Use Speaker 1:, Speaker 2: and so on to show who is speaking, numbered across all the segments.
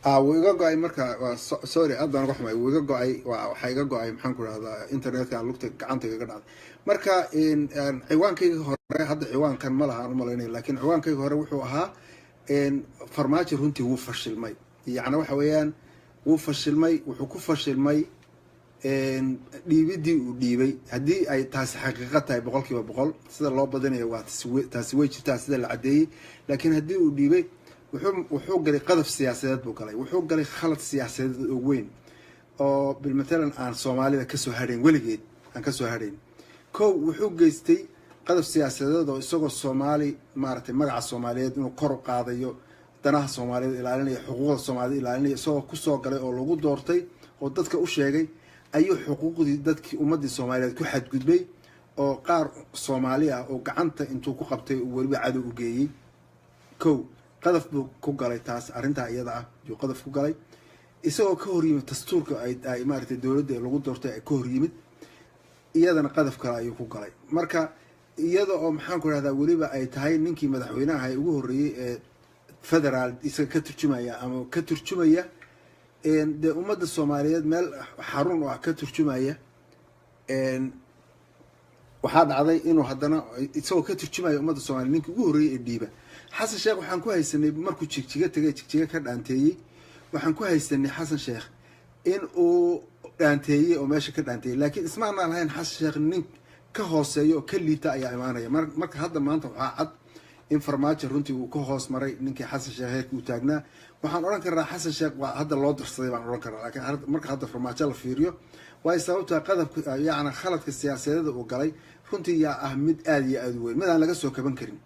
Speaker 1: Wuu iga go-ay marka. Sorry, aad baan uga xumay. Wuu iga go-ay. Waxaa iga go-ay, maxaan ku rahdaa, internetka lugta gacanta igaga dhacday. Marka ciwaankayga hore, hadda ciwaankan ma laha aan umalaynaya, lakin ciwaankayga hore wuxuu ahaa Farmaajo runtii wuu fashilmay. Yacni waxa weeyaan wuu fashilmay. Wuxuu ku fashilmay dhiibidii uu dhiibay. Haddii ay taasi xaqiiqa tahay 100% sida loo badinayo, waa taasi, way jirtaa sida la caddeeyey. Laakiin haddii uu dhiibay, wuxuu galay qadaf siyaasadeed buu galay. Wuxuu galay khalad siyaasadeed oo weyn oo bilmatalan aan Soomaalida kasoo hadhayn, weligeed aan kasoo hadhayn. Kow, wuxuu geystay qadaf siyaasadeed oo isagoo Soomaali, maaragtay, magaca Soomaaliyeed inuu kor u qaadayo, danaha Soomaaliyeed ilaalinaya, xuquuqda Soomaaliyed ilaalinaya, isagoo kusoo galay oo lagu doortay oo dadka u sheegay, ayuu xuquuqdii dadkii ummadii Soomaaliyeed ku xadgudbay oo qaar Soomaali ah oo gacanta intuu ku qabtay uu weliba cadow u geeyey. Kow, qadaf buu ku galay taas. Arrintaa iyada ah yuu qadaf ku galay, isagoo ka hor yimid dastuurka ay maaragtay dowladda lagu doortay ay ka hor yimid. Iyadana qadaf kale ayuu ku galay. Marka iyada oo, maxaan ku rahdaa, weliba ay tahay ninkii madaxweynaha ugu horreeyey ee federaal isaga ka turjumaya ama ka turjumaya dee ummadda Soomaaliyeed, meel xarun oo ah ka turjumaya, waxaa dhacday inuu haddana isagoo ka turjumaya ummadda Soomaliya ninkii ugu horreeyey ee dhiiba. Xasan Sheekh waxaan ku haysanay markuu Jigjiga tegay, Jigjiga ka dhaanteeyey, waxaan ku haysanay Xasan Sheekh in uu dhaanteeyey oo meesha ka dhaanteeyey, laakiin ismaanaan lahayn Xasan Sheekh nin ka hooseeya oo ka liita ayaa imaanaya. Marka hadda maanta waxaa cad in Farmaajo runtii uu ka hoos maray ninkii Xasan Sheekh heerka uu taagnaa. Waxaan odhan karnaa Xasan Sheekh waa hadda loo darsaday baan odhan karnaa, laakiin marka hadda Farmaajo la fiiriyo, waayo sababta qadabka, yacni khaladka siyaasadeeda uu galay runtii yaa ah mid aada iyo aada u weyn, mid aan laga soo kaban karin.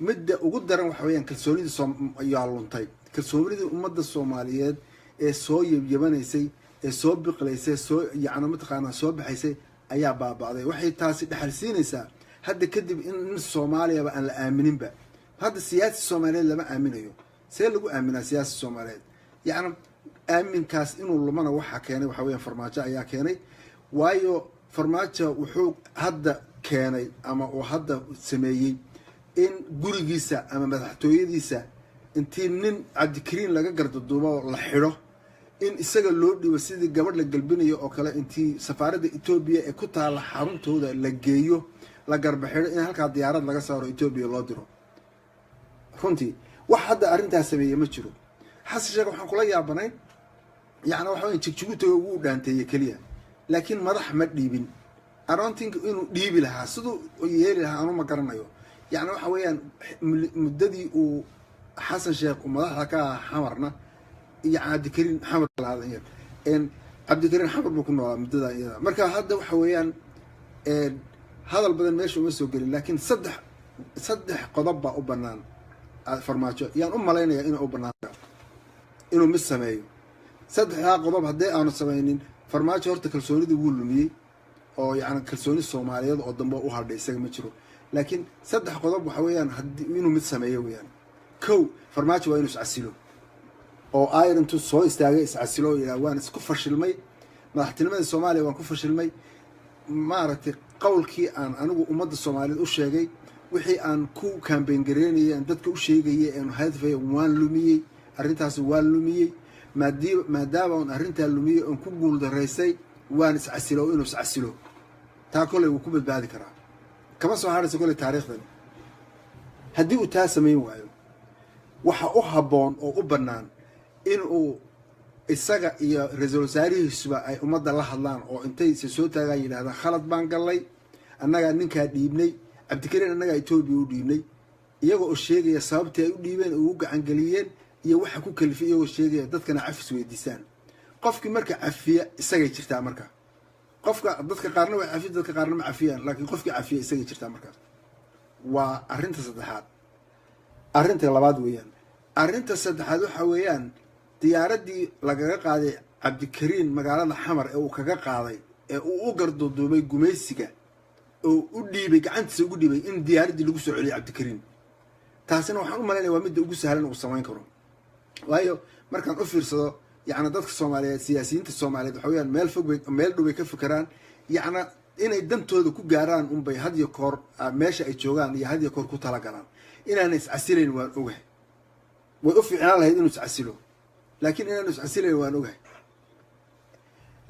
Speaker 1: Midda ugu daran waxa weeyaan kalsoonidii yaa luntay. Kalsoonidii ummadda Soomaaliyeed ee soo yebyabanaysay, ee soo biqlaysay, soo yacni mataqaanaa soo baxaysay ayaa baaba'day. Waxay taasi dhexal siinaysaa hadda kadib in nin Soomaaliyaba aan la aamininba. Hadda siyaasi Soomaaliyeed lama aaminayo. See lagu aaminaa siyaasi Soomaaliyeed? Yacni aaminkaas inuu lumana waxaa keenay waxa weeyaan Farmaajo ayaa keenay. Waayo, Farmaajo wuxuu hadda keenay ama uu hadda sameeyey in gurigiisa ama madaxtooyadiisa intii nin Cabdikariin laga gardaduubo la xidho, in isaga loo dhibo sidii gabadh la gelbinayo oo kale, intii safaaradda Etoobiya ee ku taalla xaruntooda la geeyo, la garba xidho, in halkaa diyaarad laga saaro, Etoobiya loo diro. Runtii wax hadda arrintaas sameeye ma jiro. Xasan Sheekh waxaan kula yaabanayn, yacni waxa weya Jigjigu tago, wuu dhaanteeye keliya, laakiin madax ma dhiibin. I don't think inuu dhiibi lahaa. Siduu yeeli lahaa anu ma garanayo. Yacni waxa weeyaan muddadii uu Xasan Sheekh uu madaxda ka ahaa Xamarna iyo Cabdikariin Xamar lahaada, Cabdikariin Xamar buu ku noolaa muddada iyada. Marka hadda waxa weeyaan hadal badan meesha uma soo gelin, laakiin saddex qodob baa u banaan Farmaajo. Yaan u malaynaya inay u banaan inuu mid sameeyo saddexdaa qodob. Haddii aanu samaynin Farmaajo, horta kalsoonidii wuu lumiyey oo yacni kalsooni Soomaaliyeed oo dambe u hadhay isaga ma jiro. Laakiin saddex qodob waxa weeyaan haddii inuu mid sameeyo weeyaan. Kow, Farmaajo waa inuu iscasilo oo ayr intuu soo istaagay iscasilo oo yidhaha: "Waan isku fashilmay, madaxtinimadii Soomaaliya waan ku fashilmay. Maaragtay, qowlkii aan anigu ummadda Soomaaliyeed u sheegay, wixii aan ku campaign gareynayay, aan dadka u sheegayay, aan hadfaya, waan lumiyey. Arrintaasi waan lumiyey. Maadaama oon arrintaa lumiyey oon ku guul daraysay, waan iscasilo." Oo inuu iscasilo, taa kolley wuu ku badbaadi karaa, kama soo hadhayso kolley taariikhdan. Haddii uu taa samayn waayo, waxa u habboon oo u bannaan inuu isaga iyo ra-iisul wasaarihiisuba ay ummadda la hadlaan oo intay se soo taagaan yidhahdaan: "Khalad baan gallay, annagaa ninkaa dhiibnay Cabdikariin, annagaa Etoobiya u dhiibnay," iyaga oo sheegaya sababtii ay u dhiibeen oo ugu gacangeliyeen iyo waxa ku kalifay, iyagoo sheegaya, dadkana cafis weydiisaan. Qofkii marka cafiya isagay jirtaa. Marka qofka dadka qaarna way cafiya, dadka qaarna ma cafiyaan, laakiin qofkii cafiya isagay jirtaa. Markaas waa arrinta saddexaad. Arrinta labaad weeyaan. Arrinta saddexaad waxa weeyaan diyaaraddii lagaga qaaday Cabdikariin magaalada Xamar ee uu kaga qaaday ee uu u garduduubay gumaysiga oo u dhiibay, gacantiisa ugu dhiibay, in diyaaraddii lagu soo celiyay Cabdikariin. Taasina waxaan u malaynaya waa midda ugu sahlan uu samayn karo. Waayo, markaan u fiirsado, yacni dadka Soomaaliyeed, siyaasiyiinta Soomaaliyeed, waxa weyaan meel fog bay, meel dhow bay ka fekeraan. Yacna inay dantooda ku gaaraan unbay had iyo koor meesha ay joogaan iyo had iyo koor ku talagalaan. Inaana iscasilayn waan ogahay. Way u fiicnaan lahayd inuu iscasilo, laakiin Laakiin inaanu iscasilayn waan ogahay.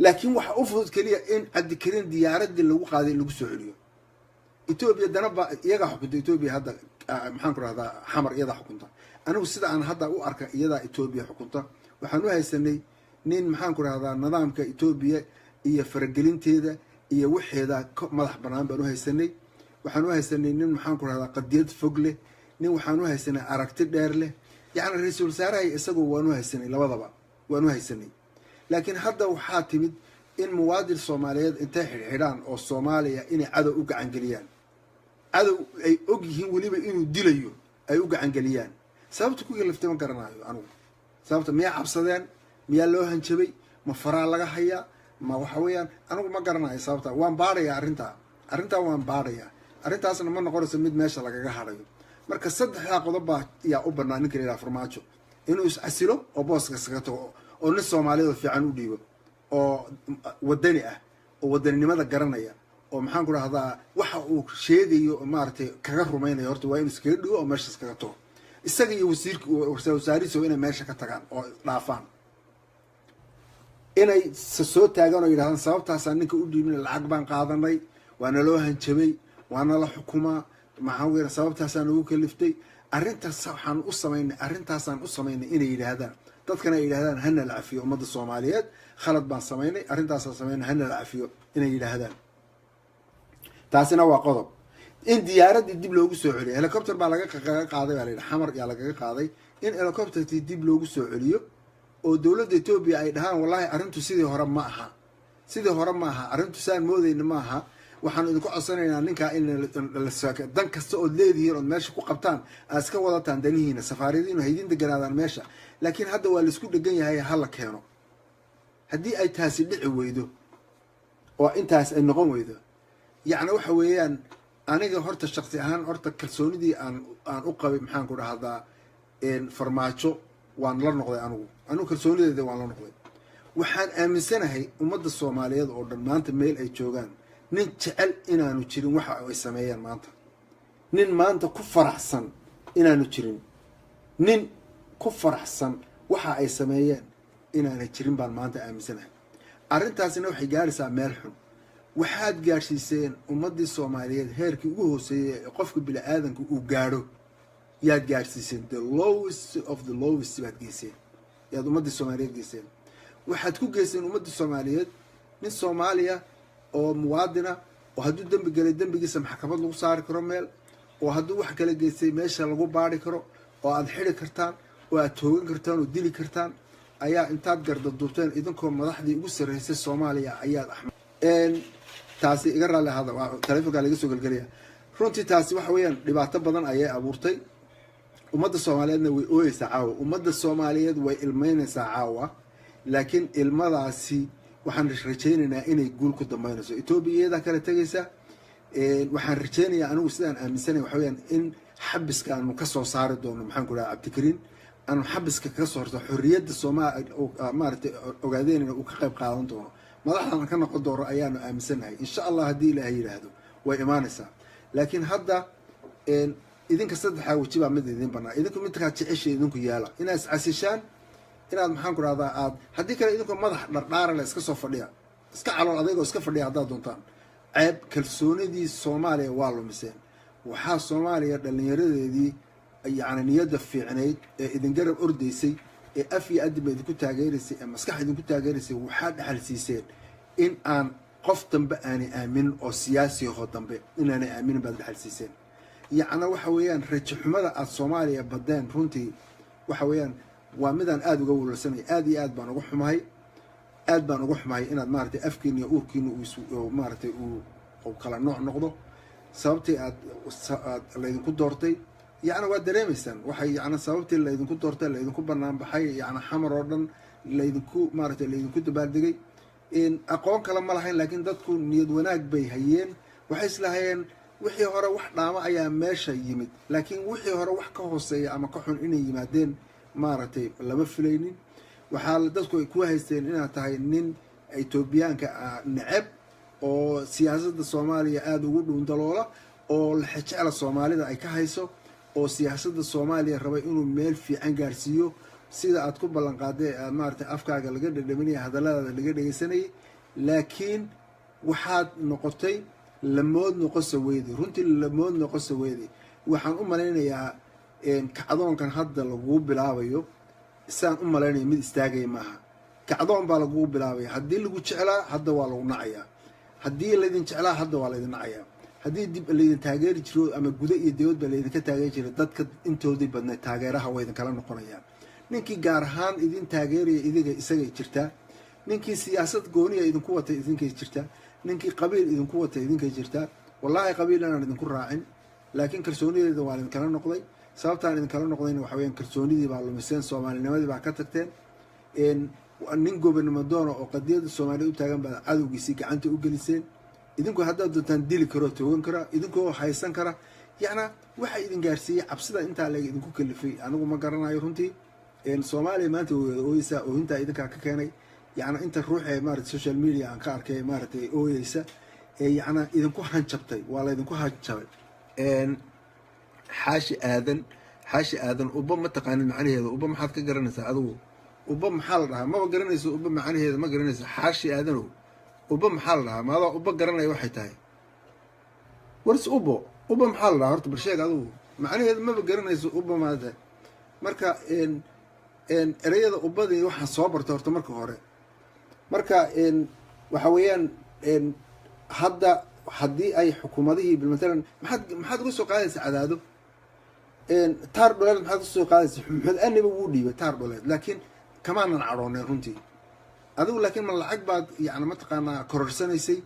Speaker 1: Laakiin waxa u fudud keliya in Cabdikariin diyaaraddii lagu qaaday in lagu soo celiyo Etoobiya. Danaba iyagaa xukunta Etoobiya hadda, maxaan ku rahdaa, Xamar iyadaa xukunta. Anigu sida aan hadda u arka, iyadaa Etoobiya xukunta. Waxaan u haysanay nin, maxaan ku rahdaa, nidaamka Etoobiya iyo faragelinteeda iyo waxeeda madax banaan baan u haysanay. Waxaan u haysanay nin, maxaan ku rahdaa, qadiyad fog leh, nin waxaan u haysanay aragti dheer leh. Yacni ra-iisul wasaaraha isagu waan u haysanay, labadaba waan u haysanay. Laakiin hadda waxaa timid in muwaadin Soomaaliyeed intay xidhxidhaan oo Soomaaliya inay cadow u gacangeliyaan, cadow ay og yihiin weliba inuu dilayo ay u gacangeliyaan. Sababta ku kaliftay ma garanayo anigu. Sababta miyaa cabsadeen? Miyaa loo hanjabay? Ma faraa laga hayaa? Ma waxa weeyaan, anigu ma garanayo sababta. Waan baadhayaa arrintaa, arrintaa waan baadhayaa. Arrintaasna ma noqonayso mid meesha lagaga hadhayo. Marka saddexdaa qodob baa yaa u bannaan ninka la yidhaha Farmaajo: inuu iscasilo oo booska iskaga tago oo nin Soomaaliyeed oo fiican u dhiibo, oo wadani ah, oo wadaninimada garanaya, oo, maxaan ku rahdaa, waxa uu sheegayo maaragtay kaga rumaynayo. Horta waa inuu iskaga dhigo oo meesha iskaga tago. Isaga iyo wasiirka wasaarihiisa waa inay meesha ka tagaan oo dhaafaan, inay soo taagaan oo yidhahdaan sababtaasaa ninka u dhiibina, lacag baan qaadanay, waana loo hanjabay, waana la xukumaa, maxaa weya, sababtaasaa nagu kaliftay, arrintaas waxaan u samaynay, arrintaasaan u samaynay, inay yidhaahdaan dadkana, ay yidhahdaan hana la cafiyo, ummadda Soomaaliyeed khalad baan samaynay, arrintaasaan samaynay, hana la cafiyo, inay yidhaahdaan. Taasina waa qodob. In diyaaraddii dib loogu soo celiyo, helicopter baa lagaga qaaday baa la yidhi, Xamar yaa lagaga qaaday, in helicoptertii dib loogu soo celiyo oo dowladda Etoobiya ay dhahaan: "Wallahi arrintu sidii hore ma aha, sidii hore ma aha, arrintu saan moodayna ma aha. Waxaanu idinku codsanaynaa ninkaa in dan kasta ood leedihiin ood meesha ku qabtaan aad iska wadataan, danihiina safaariyadiinu haydin deganaadaan meesha, laakiin hadda waa laisku dhegan yahay, hala keeno." Haddii ay taasi dhici weydo oo intaas ay noqon weydo, yacni waxa weeyaan, aniga horta shaksi ahaan horta kalsoonidii aan u qabay, maxaan ku dhahdaa, Farmaajo waan la noqday. Anigu kalsoonideeda waan la noqday. Waxaan aaminsanahay ummadda Soomaaliyeed oo dhan maanta meel ay joogaan nin jecel inaanu jirin waxa ay sameeyeen maanta, nin maanta ku faraxsan inaanu jirin, nin ku faraxsan waxa ay sameeyeen inaanay jirin baan maanta aaminsanahay. Arrintaasina waxay gaaraysaa meel xun. Waxaad gaadhsiiseen ummaddii Soomaaliyeed heerkii ugu hooseeyey ee qofka bini-aadanka uu gaadho yaad gaadhsiiseen. The lowest of the lowest baad geyseen, yaad ummaddii Soomaaliyeed geyseen. Waxaad ku geyseen ummaddii Soomaaliyeed nin Soomaaliya oo muwaadina oo hadduu dembi galay dembigiisa maxkamad lagu saari karo meel, oo hadduu wax kala geystay meesha lagu baari karo, oo aad xidi kartaan oo aad toogan kartaan oo dili kartaan, ayaa intaad garda duubteen idinkoo madaxdii ugu sarreysay Soomaaliya ayaad. Taasi iga raalli ahaada, taleefonkaa laga soo gelgelaya. Runtii taasi waxa weeyaan dhibaato badan ayay abuurtay. Ummadda Soomaaliyeedna way ooyeysaa caawa, ummadda Soomaaliyeed way ilmeynaysaa caawa. Laakiin ilmadaasi waxaan rajaynaynaa inay guul ku dambeynayso. Etoobiya iyadaa kala tegaysa. Waxaan rajaynayaa anigu sidaan aaminsanay waxa weyaan in xabiska aanu kasoo saari doono, maxaan ku dhaha, Cabdikariin aanu xabiska kaga soo horto, xorriyadda Sooma maaragtay ogaadeynayna uu ka qayb qaadan doono, madaxdan ka noqon doono ayaanu aaminsanahay, insha Allah. Haddii Ilaahay yidhaahdo way imaanaysaa. Laakiin hadda idinka saddexdaa weji baa mid idin banaa. Idinku midkaa jecesha idinku yaala: inaad iscasishaan, inaad, maxaan ku rahdaa, aad haddii kale idinkoo madax dhardhaarale iska soo fadhiya, iska calool adeygoo iska fadhiya haddaad doontaan. Ceeb, kalsoonidii Soomaaliya waa lumiseen. Waxaa Soomaaliya dhallinyaradeedii, yacni niyadda fiicnayd ee idin garab ordaysay, ee af iyo adinba idinku taageeraysay, ee maskax idinku taageeraysay, waxaa dhexal siiseen in aan qof dambe aanay aaminin oo siyaasi ahoo dambe inaanay aaminin baad dhexal siiseen. Yacna waxa weeyaan rajo xumada aada Soomaaliya badeen runtii waxa weeyaan waa midaan aada uga walwalsanay. Aada iyo aad baan uga xumahay, aad baan uga xumahay inaad maaragtay afkiina iyo uurkiina uu maaragtay uu kala nooc noqdo. Sababtii aad laydinku doortay, yacni waad dareemaysaan waxay, yacni sababtii laydinku doortay, laydinku banaan baxay, yacni Xamar oo dhan laydinku maaragtay laydinku dabaaldegay, aqoon kale ma lahayn. Laakiin dadku niyad wanaag bay hayeen, waxay islahayeen wixii hore wax dhaamo ayaa meesha yimid. Laakiin wixii hore wax ka hooseeya ama ka xun inay yimaadeen maaragtay lama filaynin. Waxaa dadku ay ku haysteen inaad tahay nin Etoobiyaanka neceb oo siyaasadda Soomaaliya aada ugu dhuundaloola, oo lexejecla Soomaalida ay ka hayso, oo siyaasadda Soomaaliya rabay inuu meel fiican gaarsiiyo. Sida aad ku ballan qaaday, aad maaragtay afkaaga laga dhadhaminaya, hadalladaada laga dhegaysanayay, laakiin waxaad noqotay lamood noqosa weyday. Runtii lamood noqosa weyday. Waxaan u malaynayaa kacdoonkan hadda laguu bilaabayo, saan u malaynaya, mid istaagaya maaha. Kacdoon baa lagugu bilaabaya. Haddii lagu jeclaa, hadda waa lagu nacayaa. Haddii laydin jeclaa, hadda waa laydin nacayaa. Haddii dib laydin taageeri jiro ama guda iyo dibad ba laydinka taageeri jiray, dadka intoodii badnayd taageeraha waa idinkala noqonayaan. Ninkii gaar ahaan idin taageeraya idiga isagay jirtaa. Ninkii siyaasad gooniya idinku watay idinkay jirtaa. Ninkii qabiil idinku watay idinkay jirtaa. Wallaahi qabiil inaan idinku raacin, laakiin kalsoonideeda waa idinkala noqday. Sababtaan idinkala noqdayna waxa weyaan kalsoonidii baa lumiseen, soomaalinimadii baa ka tagteen. Nin gobonimo doona oo qadiyadda Soomaaliya u taagan baad cadowgiisii gacanta u geliseen. Idinku haddaad doontaan dili karoo toogan kara, idinkoo haysan kara. Yacnaa waxa idin gaarsiiyey cabsida intaa leeg idinku kalifay, anigu ma garanayo runtii. Soomaaliya maanta way wada ooyeysaa. Oohintaa idinkaa ka keenay. Yacna inta ruux ee maarata social media aan ka arkay maaratay ooyeysa ee yacna idinku hanjabtay, waa laydinku hanjabay. Xaashi Aadan, Xaashi Aadan, uba ma taqaanid macnaheeda. Uba maxaad ka garanaysaa adigu? Uba maxaa la dhahaa? Maba garanayso. Uba macnaheeda ma garanayso. Xaashi Aadanow, uba maxaa la dhahaa? Maadaa uba garanaya waxay tahay? Wars ubo, uba maxaa la dhahaa horta? Bal sheeg adigu macnaheeda. Maba garanayso uba maata. Marka ereyada ubadii waxaan soo bartay horta marka hore. Marka waxa weeyaan hadda haddii ay xukuumadihii, matalan, maxaad uga soo qaadaysa Cadaado taar dholeed? Maxaad uga soo qaadaysa? Maxamed Aniba wuu dhiibay taar dholeed, laakiin kamaanan cadhoonay runtii adigu. Laakiin ma lacag baad yani mataqaanaa kororsanaysay?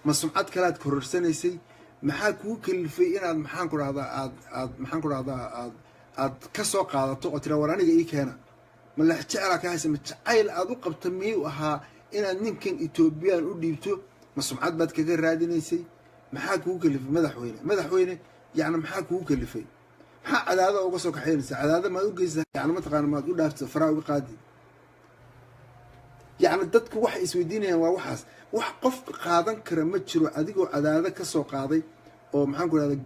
Speaker 1: Ma sumcad kalead kororsanaysay? Maxaa kugu kalifay inaad, maxaan ku dhahdaa, aad maxaan ku dhahdaa, aad ka soo qaadato oo tira war aniga ii keena? Ma lex jeclaa ka haysa? Ma jacayl aad u qabta miyuu ahaa inaad ninkan Etoobiyaan u dhiibto? Ma sumcad baad kaga raadinaysay? Maxaa kugu kalifay, madaxweyne? Madaxweyne, yani maxaa kugu kalifay? Maxaa Cadaado uga soo kaxaynaysa? Cadaado maad u geysa, yani mataqaana maad u dhaaftay, faraa uga qaadi? Yacni dadku waxay isweydiinayaan waa waxaas. Wax qof qaadan kara ma jiro. Adigoo Cadaado ka soo qaaday oo, maxaan ku rahda,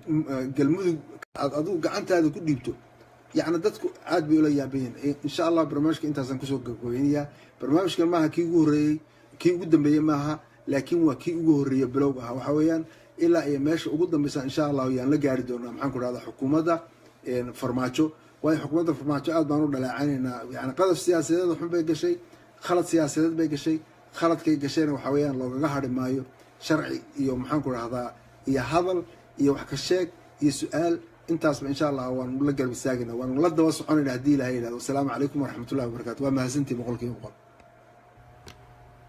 Speaker 1: Galmudug aad adigu gacantaada ku dhiibto, yacni dadku aad bay ula yaaban yihiin. Insha Allah barnaamijka intaasaan kusoo gabgabaynayaa. Barnaamijkan maaha kii ugu horreeyey, kii ugu dambeeyey maaha, laakiin waa kii ugu horreeyey bilowga ah. Waxa weeyaan ilaa iyo meesha ugu dambeysa insha Allahu yaan la gaari doonaa, maxaan ku rahda, xukuumadda Farmaajo. Waayo xukuumadda Farmaajo aad baan u dhaleecanaynaa. Yani qadaf siyaasadeed xun bay gashay, khalad siyaasadeed bay gashay. Khaladkay gashayna waxa weeyaan loogaga hadhi maayo sharci iyo, maxaan ku rahdaa, iyo hadal iyo wax ka sheeg iyo su-aal. Intaasba insha Allah waanu la garab istaagayna, waanu la daba soconayna haddii Ilahay yidhahdo. Wasalaamu calaykum waraxmatullahi wabarakatu. Waa mahadsantii 100%.